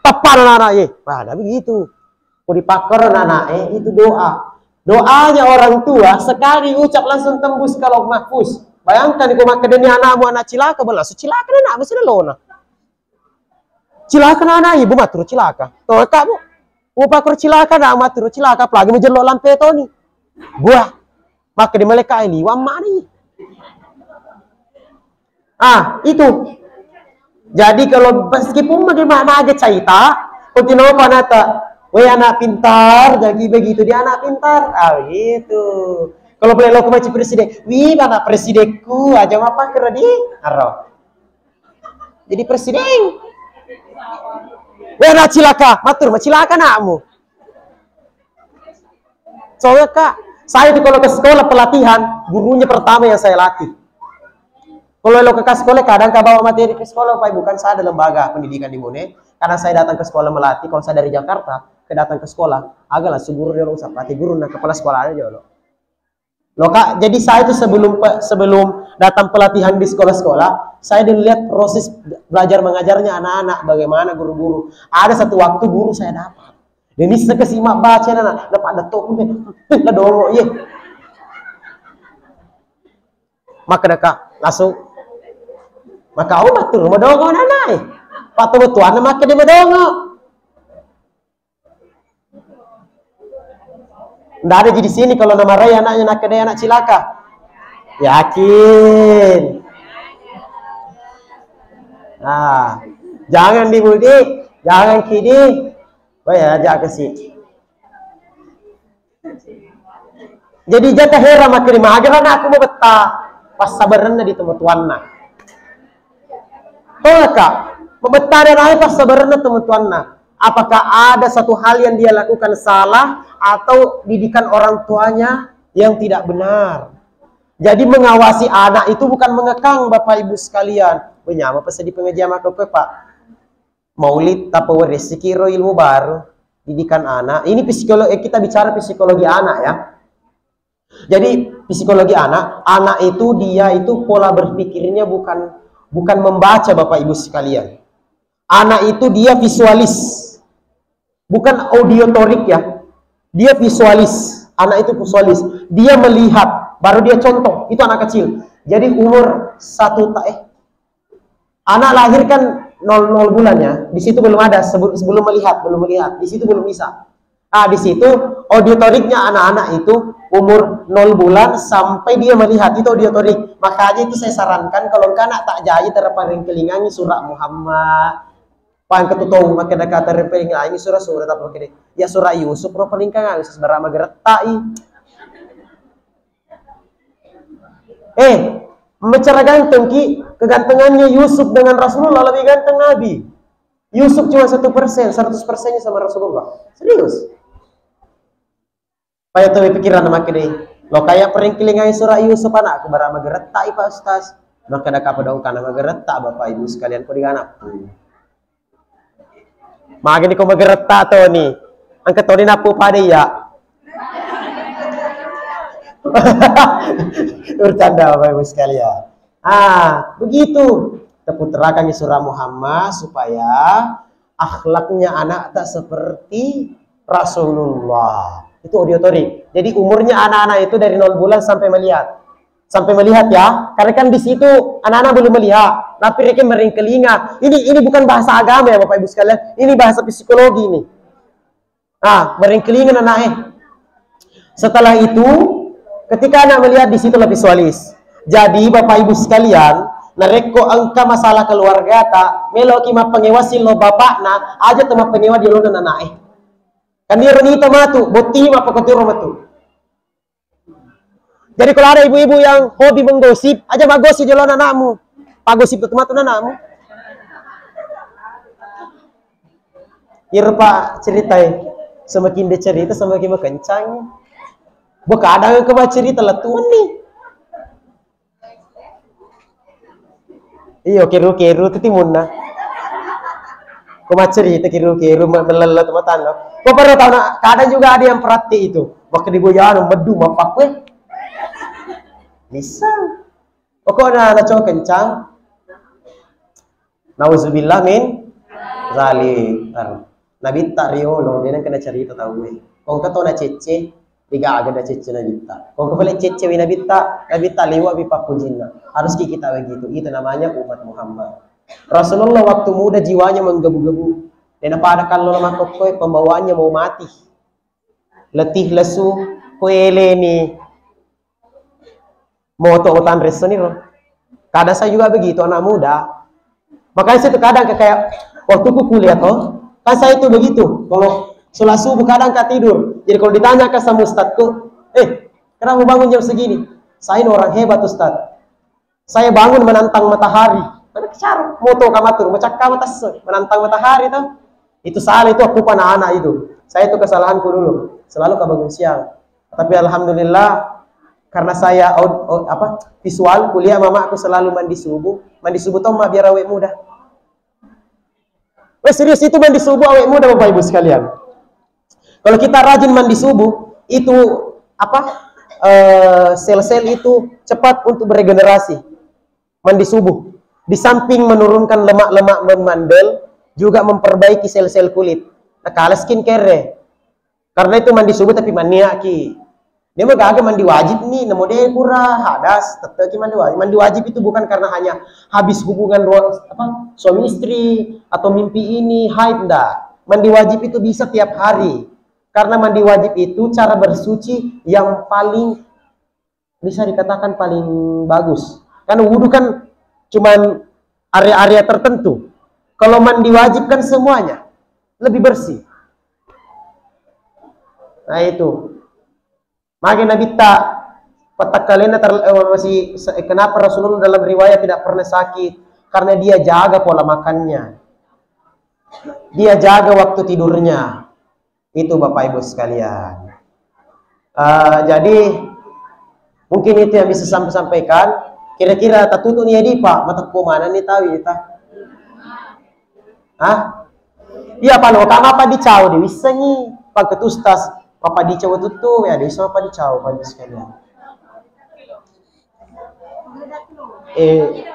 Tappana anak ye. Wah, dah begitu. Ko dipakkoro anak eh, itu doa. Doanya orang tua sekali ucap langsung tembus ke Lauh Mahfuz. Bayangkan ko makkedani anakmu anak cilaka, langsung cilaka anakmu silolona. Cilaka nana ibu maturu cilaka. Toka bu. Upakur cilaka na maturu cilaka apalagi majello lampe toni. Buah. Maka di malaikat ini wamma ni. Ah, itu. Jadi kalau meskipun bagaimana aja cerita, continue apa nata. Weh anak pintar, jadi begitu dia anak pintar. Ah, begitu. Kalau boleh lo ke presiden, wih anak presidenku aja apa kira di. Aro. Jadi presiden. Weh anak cilaka, matur macilaka anakmu. Soalnya kak, saya itu kalau ke sekolah pelatihan, gurunya pertama yang saya latih. Kalau lo ke sekolah, kadang ka bawa materi ke sekolah, Pak, bukan saya ada lembaga pendidikan di Bone. Karena saya datang ke sekolah melatih, kalau saya dari Jakarta, ke datang ke sekolah, agak langsung guru dia langsung pakai guru, nah, kepala sekolah aja lo. Loh, Kak, jadi saya itu sebelum pe-, sebelum datang pelatihan di sekolah-sekolah, saya dilihat proses belajar mengajarnya anak-anak, bagaimana guru-guru. Ada satu waktu guru saya dapat. Dia bisa kasih mak baca anak, dapat datuk pun deh. Lah dongok, iya. Maka dekat langsung. Maka aku matur madongo anak-anak, eh. Pak tuan maka dia madongo. Ndak ada ji di sini kalau namarai anaknya nakkedai anak cilaka. Yakin. Ah, jangan di Budi, jangan kidi. Oh ya, aja ke si. Jadi jaka hera makkeda magera anakku mabetta. Passabarenna di tomatoanna. Tolaka, mabetta ada naik passabarenna tomatoanna. Apakah ada satu hal yang dia lakukan salah atau didikan orang tuanya yang tidak benar? Jadi mengawasi anak itu bukan mengekang, Bapak Ibu sekalian. Menyama pesan di pengajian aku, Pak. Maulid apa waresiki ro ilmu baru, didikan anak. Ini psikologi, eh, kita bicara psikologi anak ya. Jadi psikologi anak, anak itu dia itu pola berpikirnya bukan bukan membaca, Bapak Ibu sekalian. Anak itu dia visualis, bukan auditorik ya. Dia visualis, anak itu visualis. Dia melihat, baru dia contoh. Itu anak kecil. Jadi umur satu ta eh anak lahir kan nol nol bulan ya, di situ belum ada sebelum, sebelum melihat, belum melihat, di situ belum bisa. Ah, di situ auditoriknya anak-anak itu umur nol bulan sampai dia melihat, itu auditorik. Makanya itu saya sarankan kalau engka anak tak jaji terparing kelingangi surah Muhammad. Pang ketu tau makkeda kata terparing kelingangi surah-surah apa kede. Ya surah Yusuf ro paling kangang sebarang magerettai. Eh, bicara ganteng ki, kegantengannya Yusuf dengan Rasulullah lebih ganteng Nabi. Yusuf cuma satu persen, seratus persennya sama Rasulullah. Serius. Paya tau pikiran sama kede. Lo kayak pering kilingai surah Yusuf anakku bara magerettai Pak Ustaz. Maka ada kapa dong karena mageretta Bapak Ibu sekalian kau di anakku. Magani ko mageretta toni. Engka toni nappu pada iya. Bercanda Bapak Ibu sekalian. Ah, begitu. Teputerakan di surah Muhammad supaya akhlaknya anak tak seperti Rasulullah. Itu auditorik. Jadi umurnya anak-anak itu dari nol bulan sampai melihat. Sampai melihat ya, karena kan di situ anak-anak belum melihat, tapi mereka meringkelinga. Ini ini bukan bahasa agama ya Bapak Ibu sekalian, ini bahasa psikologi ini. Ah, meringkelinga anak eh. Setelah itu, ketika anak melihat di situ lebih visualis. Jadi Bapak Ibu sekalian, narekko engka masalah keluarga ta, meloki mappangewasi lo bapakna, aja tu mappangewa di lona anak eh. Kan dia renita matu, botting apa kotiro matu. Jadi kalau ada ibu-ibu yang hobi menggosip, aja maggosip jolo anakmu. Paggosip tu matu anakmu. Irpa ceritai, semakin dia cerita semakin berkencang. Bekadang ke cerita letuan nih. Iyo, keru-keru tu timunna. Ko maccerita keru-keru, me-, melello tu matanna. Ko perlu tahu nak, kadang juga ada yang praktik itu. Waktu di Boyano, medu, mapak, weh. Bisa. Pokoknya anak cowok kencang. Nauzubillah min zalik. Nabitta riolo, de nengka nacarita tauwe. Ko engka to nacecce, degaga nacecce Nabitta. Ko engka pale cecce wi Nabitta, Nabitta liwa wi pappujinna. Haruski kita begitu. Itu namanya umat Muhammad. Rasulullah waktu muda jiwanya menggebu-gebu. De napada kallo makkokkoe pembawaannya mau mati. Letih lesu, kueleni. Moto utanressoni ro. Kadang saya juga begitu, anak muda. Makanya saya tuh kadang ke-, kayak waktu ku kuliah toh, kan saya itu begitu. Kalau sholat subuh kadang nggak tidur. Jadi kalau ditanya ke sama ustadku, "Eh, kenapa bangun jam segini?" "Saya ini orang hebat, Ustaz. Saya bangun menantang matahari." Karena kecar, moto kamatur, macakka matase, menantang matahari toh. Itu salah itu aku anak-anak itu. Saya itu kesalahanku dulu. Selalu kebangun siang. Tapi alhamdulillah, Karena saya aud-, aud-, apa, visual, kuliah mamaku selalu mandi subuh. Mandi subuh to ma biar awet muda. Weh, serius, itu mandi subuh awet muda, Bapak Ibu sekalian. Kalau kita rajin mandi subuh, itu apa, eh, sel-sel itu cepat untuk beregenerasi. Mandi subuh, di samping menurunkan lemak-lemak memandel, juga memperbaiki sel-sel kulit. Nah, kala skincare. Karena itu mandi subuh tapi maniaki. Dia mah gaga mandi wajib nih, namo deh pura hadas, tetep ki mandi wajib. Mandi wajib itu bukan karena hanya habis hubungan rua-, apa, suami istri atau mimpi ini, haid, ndak. Mandi wajib itu bisa tiap hari. Karena mandi wajib itu cara bersuci yang paling, bisa dikatakan, paling bagus. Kan wudhu kan cuman area-area tertentu. Kalau mandi wajib kan semuanya lebih bersih. Nah, itu. Maka Nabitta patakkalena ter-, eh, masih se-, eh, kenapa Rasulullah dalam riwayat tidak pernah sakit? Karena dia jaga pola makannya. Dia jaga waktu tidurnya. Itu, Bapak Ibu sekalian. Eh, jadi mungkin itu yang bisa sampai sampaikan. Kira-kira tatutu nih ya, di Pak, mata mana nih tahu ya, ta? Hah? Iya, Pak, lo kama apa dicau di wissengi, Pak Ketustas, apa dicau tuttu ya, di apa dicau, Pak Ibu sekalian. Eh.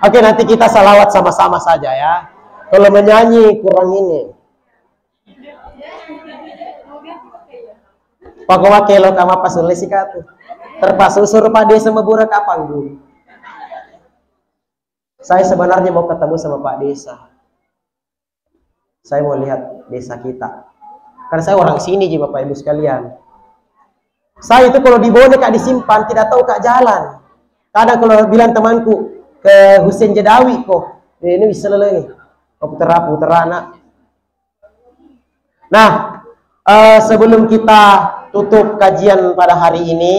Oke, nanti kita salawat sama-sama saja ya. Kalau menyanyi kurang ini. Pokoknya kelo kama pasulle sikatu. Terpaksa suruh Pak Desa mabura kapang, Bu. Saya sebenarnya mau ketemu sama Pak Desa. Saya mau lihat desa kita. Karena saya orang sini ji, Bapak Ibu sekalian. Saya itu kalau di Bone, Kak, disimpan, tidak tahu, Kak, jalan. Kadang kalau bilang temanku, "Ke Husein Jadawi ko." Eh, ini bisa lele nih. Kau putar apa, putar anak. Nah, eh, sebelum kita tutup kajian pada hari ini,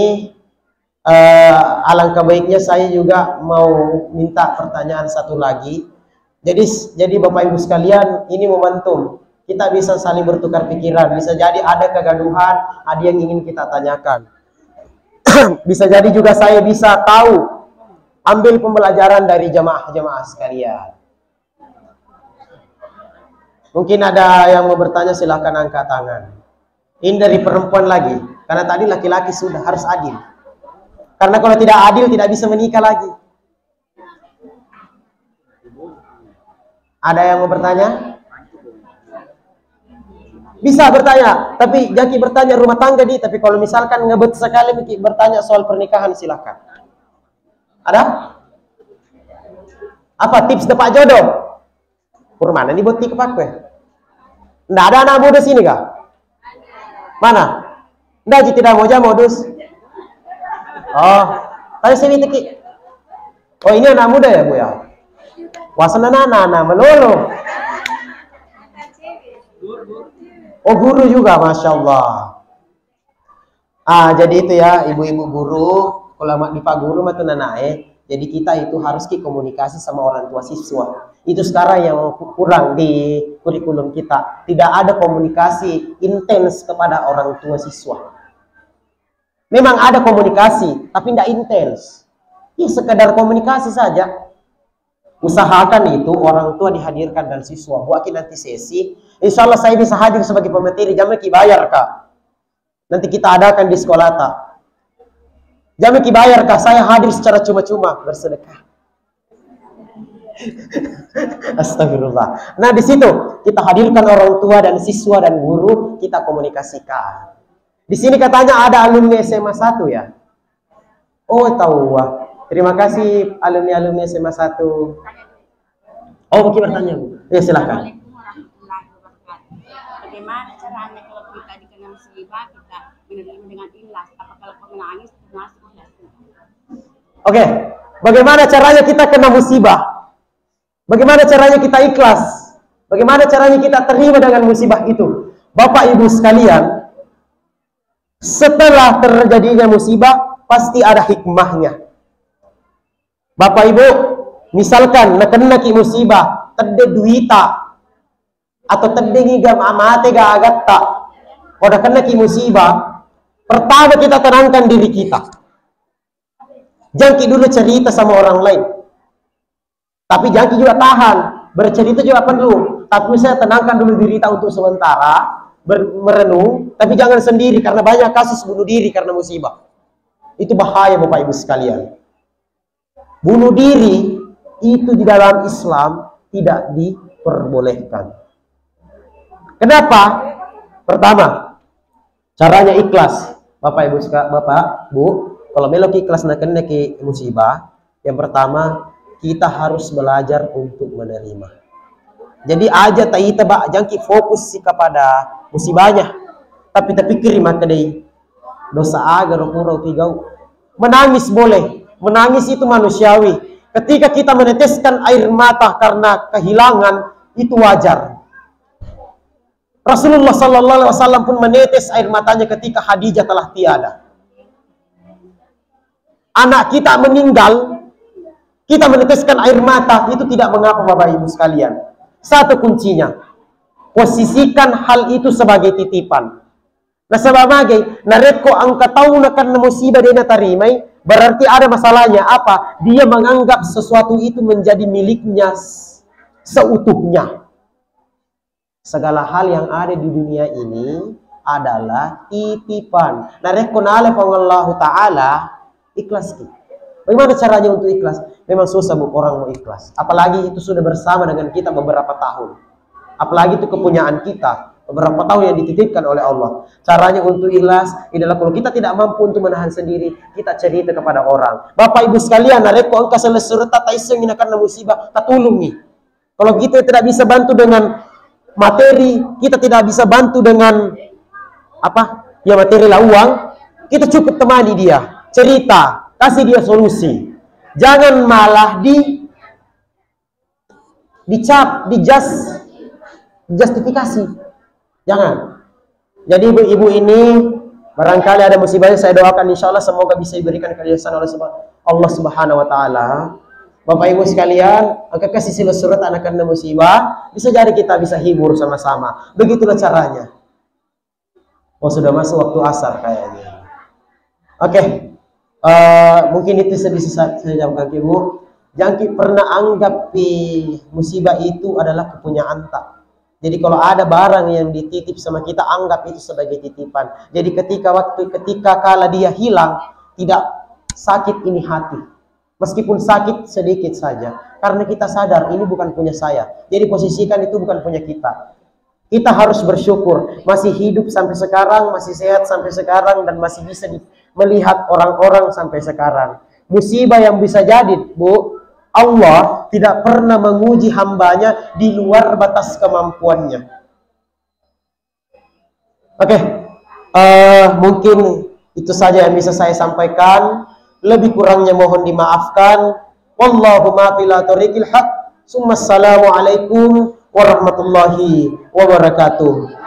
eh, alangkah baiknya saya juga mau minta pertanyaan satu lagi. Jadi, jadi Bapak Ibu sekalian, ini momentum. Kita bisa saling bertukar pikiran. Bisa jadi ada kegaduhan, ada yang ingin kita tanyakan. Bisa jadi juga saya bisa tahu, ambil pembelajaran dari jemaah-jemaah sekalian. Mungkin ada yang mau bertanya, silahkan angkat tangan. Ini dari perempuan lagi, karena tadi laki-laki sudah, harus adil. Karena kalau tidak adil, tidak bisa menikah lagi. Ada yang mau bertanya? Bisa bertanya, tapi jaki bertanya rumah tangga di, tapi kalau misalkan ngebet sekali miki bertanya soal pernikahan, silahkan. Ada? Apa tips dapat jodoh? Purmana di botting ke pakwe? Ndak ada anak muda sini kah? Mana? Ndak ji, tidak mau jam modus. Oh, tadi sini teki. Oh, ini anak muda ya, Bu, ya? Wasana nana, nana melolo. Oh, guru juga, Masya Allah. Ah, jadi itu ya, ibu-ibu guru, kalau ma-, di Pak Guru mah tuh nanae. Jadi kita itu harus ki komunikasi sama orang tua siswa. Itu sekarang yang ku-, kurang di kurikulum kita. Tidak ada komunikasi intens kepada orang tua siswa. Memang ada komunikasi, tapi tidak intens. Ya, sekedar komunikasi saja. Usahakan itu orang tua dihadirkan dan siswa. Buat ki nanti sesi, insya Allah saya bisa hadir sebagai pemateri. Jangan ki bayar, Kak. Nanti kita adakan di sekolah ta. Jangan ki bayar, Kak, saya hadir secara cuma-cuma bersedekah. Astagfirullah. Nah, di situ kita hadirkan orang tua dan siswa dan guru, kita komunikasikan. Di sini katanya ada alumni S M A satu ya. Oh, tahu, wah. Terima kasih alumni-alumni S M A satu. Oh, mungkin bertanya, Bu. Ya, silakan. Assalamualaikum warahmatullahi wabarakatuh. Bagaimana caranya kalau kita dikena musibah, kita menerima dengan ikhlas? Apakah kalau menangis termasuk ikhlas? Oke, bagaimana caranya kita kena musibah? Bagaimana caranya kita ikhlas? Bagaimana caranya kita terima dengan musibah itu? Bapak Ibu sekalian, setelah terjadinya musibah, pasti ada hikmahnya. Bapak Ibu, misalkan nakennaki musibah, tedde duita, atau teddengi ga ma-, mate ga agatta, ko nakennaki musibah, Pertama, kita tenangkan diri kita. Jangki dulu cerita sama orang lain. Tapi jangki juga tahan. Bercerita juga perlu. Tapi saya tenangkan dulu diri kita untuk sementara, ber- merenung. Tapi jangan sendiri, karena banyak kasus bunuh diri karena musibah. Itu bahaya, Bapak Ibu sekalian. Bunuh diri itu di dalam Islam tidak diperbolehkan. Kenapa? Pertama, caranya ikhlas. Bapak Ibu seka-, Bapak, Bu, kalau meloki ikhlas nakennaki musibah, yang pertama, kita harus belajar untuk menerima. Jadi, aja taita, Pak, jangki fokus si kepada musibahnya. Tapi tapikiri makkedai, dosa aga ro pura upigau. Menangis boleh, menangis itu manusiawi. Ketika kita meneteskan air mata karena kehilangan, itu wajar. Rasulullah sallallahu alaihi wasallam pun menetes air matanya ketika Khadijah telah tiada. Anak kita meninggal, kita meneteskan air mata, itu tidak mengapa, Bapak Ibu sekalian. Satu kuncinya, posisikan hal itu sebagai titipan. Nasaba mage, narekko engka tau nakenna musibah de' natarimai, berarti ada masalahnya. Apa? Dia menganggap sesuatu itu menjadi miliknya s-, seutuhnya. Segala hal yang ada di dunia ini adalah titipan. Narekko nala Puang Allahu Ta'ala, ikhlas ki. Bagaimana caranya untuk ikhlas? Memang susah, Bu, orang mau ikhlas. Apalagi itu sudah bersama dengan kita beberapa tahun. Apalagi itu kepunyaan kita, beberapa tahun yang dititipkan oleh Allah. Caranya untuk ikhlas adalah kalau kita tidak mampu untuk menahan sendiri, kita cerita kepada orang. Bapak Ibu sekalian, narekko engka selessuretta taissengi nakenna musibah, tatulungi. Kalau kita tidak bisa bantu dengan materi, kita tidak bisa bantu dengan apa? Ya, materi la uang, kita cukup temani dia, cerita, kasih dia solusi. Jangan malah di-, dicap, dijas-, justifikasi. Jangan. Jadi ibu-ibu ini, barangkali ada musibahnya, saya doakan insya Allah semoga bisa diberikan keikhlasan oleh seba-, Allah Subhanahu wa Ta'ala. Bapak Ibu sekalian, engka kasi silessuretta nakenna musibah, bisa jadi kita bisa hibur sama-sama. Begitulah caranya. Oh, sudah masuk waktu asar kayaknya. Oke. Eh, mungkin itu yang bisa saya, saya jawabkan, Ibu. Jangki pernah anggap pi musibah itu adalah kepunyaanta. Jadi kalau ada barang yang dititip sama kita, anggap itu sebagai titipan. Jadi ketika waktu, ketika kala dia hilang, tidak sakit ini hati. Meskipun sakit sedikit saja. Karena kita sadar ini bukan punya saya. Jadi posisikan itu bukan punya kita. Kita harus bersyukur, masih hidup sampai sekarang, masih sehat sampai sekarang, dan masih bisa di-, melihat orang-orang sampai sekarang. Musibah yang bisa jadi, Bu, Allah tidak pernah menguji hambanya di luar batas kemampuannya. Oke, eh, mungkin itu saja yang bisa saya sampaikan. Lebih kurangnya mohon dimaafkan. Wallahu muwaffiq ila thoriqil haq. Summa assalamualaikum warahmatullahi wabarakatuh.